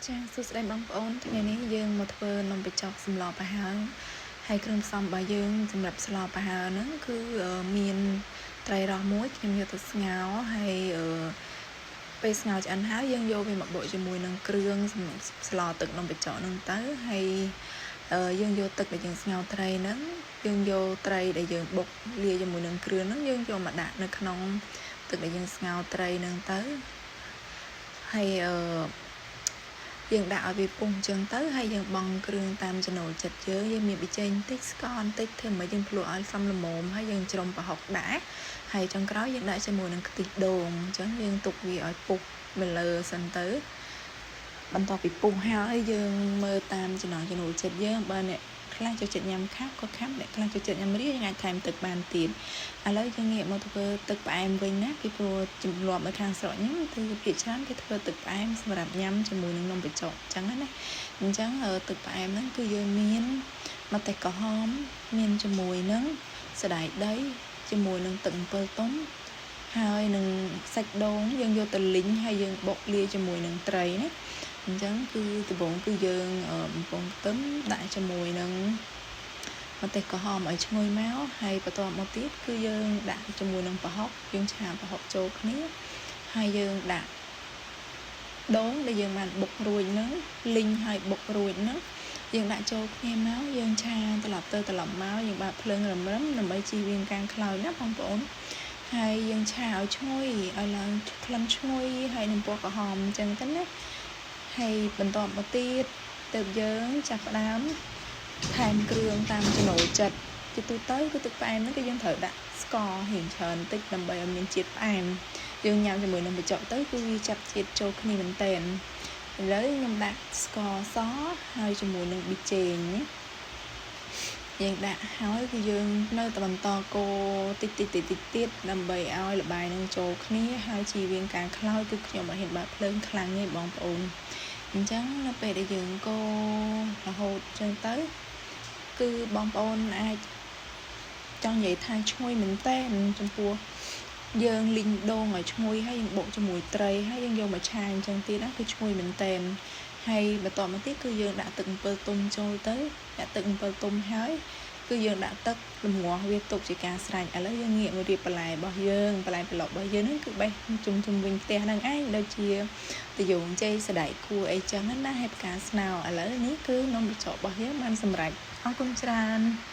ចាសួស្តីបងប្អូនថ្ងៃនេះយើងមកធ្វើនំបញ្ចុកសម្លប្រហើរហើយគ្រឿងផ្សំរបស់យើងសម្រាប់ស្លប្រហើរហ្នឹងគឺមានត្រីរ៉ស់មួយខ្ញុំយកទៅស្ងោរហើយពេលស្ងោរឆ្អិនហើយយើងយកវាមកបុកជាមួយនឹងគ្រឿងស្លទឹកនំបញ្ចុកហ្នឹងទៅហើយយើងយកទឹកដែលយើងស្ងោរត្រីហ្នឹងយើងយកត្រីដែលយើងបុកលាយជាមួយនឹងគ្រឿងហ្នឹងយើងយកមកដាក់នៅក្នុងទឹកដែលយើងស្ងោរត្រីហ្នឹងទៅហើយយើងដាក់ឲ្យវាពុះអញ្ចឹងទៅហើយយើងបង់គ្រឿងតាមចំណូលចិត្តយើងយើងមានប៊ីចេងបន្តិចស្ករបន្តិចធ្វើម៉េចយើងភ្លក់ឲ្យសមល្មមហើយយើងជ្រុំប្រហុកដាក់ហើយចុងក្រោយយើងដាក់ជាមួយនឹងខ្ទិះដូងអញ្ចឹងយើងទុកវាឲ្យពុះមកលើសិនទៅបន្ទាប់ពីពុះហើយយើងមើលតាមចំណង់ចំណូលចិត្តយើងបើអ្នកខ្លះចូលចិត្តញ៉ាំខាប់ក៏ខាប់អ្នកខ្លះចូលចិត្តញ៉ាំរាយើងអាចថែមទឹកបានទៀតឥឡូវយើងងាកមកធ្វើទឹកផ្អែមវិញណាពីព្រោះទម្លាប់នៅខាងស្រុកខ្ញុំគឺភាគច្រើនគេធ្វើទឹកផ្អែមសម្រាប់ញ៉ាំជាមួយនឹងនំបញ្ចុកអញ្ចឹងណាអញ្ចឹងទឹកផ្អែមហ្នឹងគឺយើងមានម្ទេសក្រហមមានជាមួយនឹងសណ្តែកដីជាមួយនឹងទឹកអំពិលទុំហើយនឹងសាច់ដូងយើងយកទៅលីងហើយយើងបុកលាយជាមួយនឹងត្រីណាអញ្ចឹងគឺដំបូងគឺយើងបំពងខ្ទឹមដាក់ជាមួយនឹងម្ទេសក្រហមឲ្យឈ្ងុយមកហើយបន្ទាប់មកទៀតគឺយើងដាក់ជាមួយនឹងប្រហុកយើងឆាប្រហុកចូលគ្នាហើយយើងដាក់ដូងដែលយើងបានបុករួចហ្នឹងលីងហើយបុករួចហ្នឹងយើងដាក់ចូលគ្នាមកយើងឆាត្រឡប់ទៅត្រឡប់មកយើងបើកភ្លើងរឹមៗដើម្បីជៀសវាងការខ្លោចណាបងប្អូនហើយយើងឆាឲ្យឈ្ងុយឲ្យឡើងក្លិនឈ្ងុយហើយនឹងពណ៌ក្រហមអញ្ចឹងទៅណាហើយបន្ទាប់មកទៀតទៅយើងចាប់ផ្ដើមថែមគ្រឿងតាមចំណូលចិត្តជាទូទៅគឺទឹកផ្អែមហ្នឹងគឺយើងត្រូវដាក់ស្កររៀងច្រើនបន្តិចដើម្បីឲ្យមានជាតិផ្អែមយើងញ៉ាំជាមួយនំបញ្ចុកទៅគឺវាចាប់ជាតិចូលគ្នាមែនទែនឥឡូវខ្ញុំដាក់ស្ករសហើយជាមួយនឹងប៊ីចេងយើងដាក់ហើយគឺយើងនៅតែបន្តកូរតិចតិចតិចតិចទៀតដើម្បីឲ្យល្បាយនឹងចូលគ្នាហើយជៀសវាងការខ្លោចគឺខ្ញុំអត់ហ៊ានបើកភ្លើងខ្លាំងទេបងប្អូនអញ្ចឹងនៅពេលដែលយើងកូររហូតអញ្ចឹងទៅគឺបងប្អូនអាចចង់និយាយថាឈ្ងុយមែនតើចំពោះយើងលីងដូងឲ្យឈ្ងុយហើយយើងបុកជាមួយត្រីហើយយើងយកមកឆាអញ្ចឹងទៀតណាគឺឈ្ងុយមែនតើហើយបន្តមកទៀតគឺយើងដាក់ទឹកអំពិលទុំចូលទៅដាក់ទឹកអំពិលទុំហើយគឺយើងដាក់ទឹករម្ងាស់វាទុកជាការស្រេចឥឡូវយើងងាកមករៀបបន្លែរបស់យើងបន្លែប្លុករបស់យើងហ្នឹងគឺបេះជុំជុំវិញផ្ទះហ្នឹងឯងដូចជាត្រយូងចេកសណ្តែកគួរអីចឹងណាហើយផ្កាស្នោឥឡូវនេះគឺនំបញ្ចុករបស់យើងបានសម្រេចអរគុណច្រើន។